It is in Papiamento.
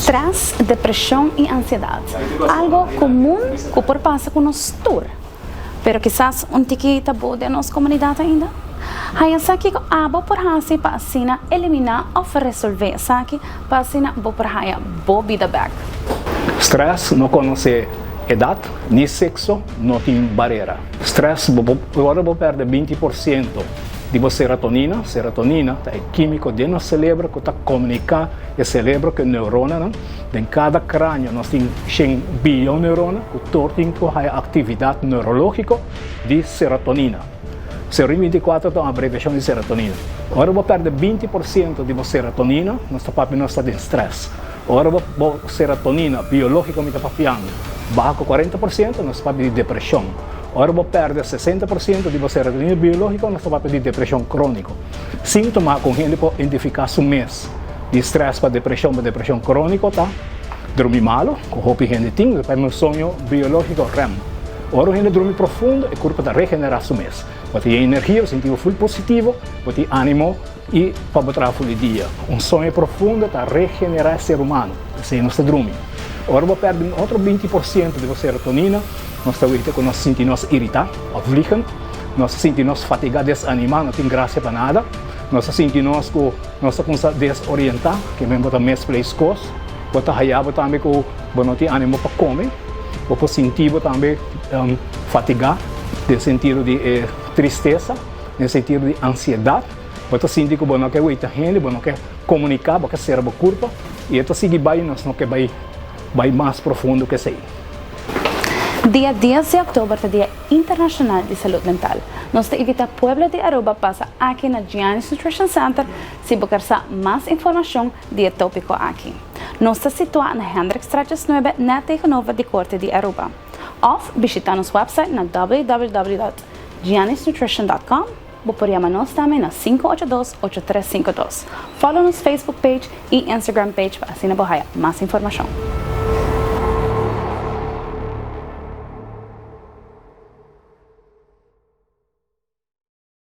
Stress, depresion y ansiedad. Algo comun cu por pasa cu nos tur. Pero kisas un tiki tabu den nos comunidad ainda. Haya sa kico abo por haci pa asina elimina of resolve esaki pa asina bo por haya bo bida bek. Stress no conoce edad ni sexo, no tin barera. Stress bo ora bo perde 20% di bo serotonina. Serotonina ta e quimico den nos celebro cu ta comunica e celebro cu e neuronanan. Den cada cranio nos tin 100 billion neurona cu tur tin cu haya actividad neurologico di serotonina. Serotonina 24 ta un abreviacion di serotonina. Ora bo perde 20% di bo serotonina, nos ta papia nos ta den stress. Ora bo serotonina biologico, mi ta papiando, baha cu 40%, nos ta papia di depresion. Ora bo perde 60% di bo serotonina biologico, nos ta papia di depresion cronico. Sintoma cu hende por identifica su mes di stress pa depresion, pa depresion cronico ta drumi malo, cu hopi hende tin, pa un soño biologico REM. Ora hende drumi profundo, e curpa ta regenera su mes. Bo tin energia, sinti full positivo, bo tin animo y pa bo traha full dia. Un soño profundo ta regenera e ser humano. Asina nos ta drumi. Ora bo perde un otro 20% di bo serotonina, nos ta weten cu nos sinti nos irita of vliegend, nos sinti nos fatiga, desanima, no tin gracia pa nada. Nos sinti nos cu nos ta cuminsa desorienta, cu bo ta misplace cos, bo ta haya bo tambe cu bo no tin animo pa come, bo por sinti bo tambe fatiga, den sentido di tristesa, den sentido di ansiedad, bo ta sinti cu bo no kier weta hende, bo no kier comunica, bo kier cera bo curpa, y ta sigui bay, nos no kier bay mas profundo cu esey. Dia 10 di october ta Dia Internacional di Salud Mental. Nos ta invita pueblo di Aruba pasa aki na Giannis Nutrition Center si bo kier mas informacion di e topico aki. Nos ta situa na Hendrikstraat 9, net tegenover di Corte di Aruba. Of bishita nos website na www.giannisnutrition.com. Bo por yama nos tambe na 582-8352. Follow nos Facebook page y Instagram page pa asina bo haya mas informacion.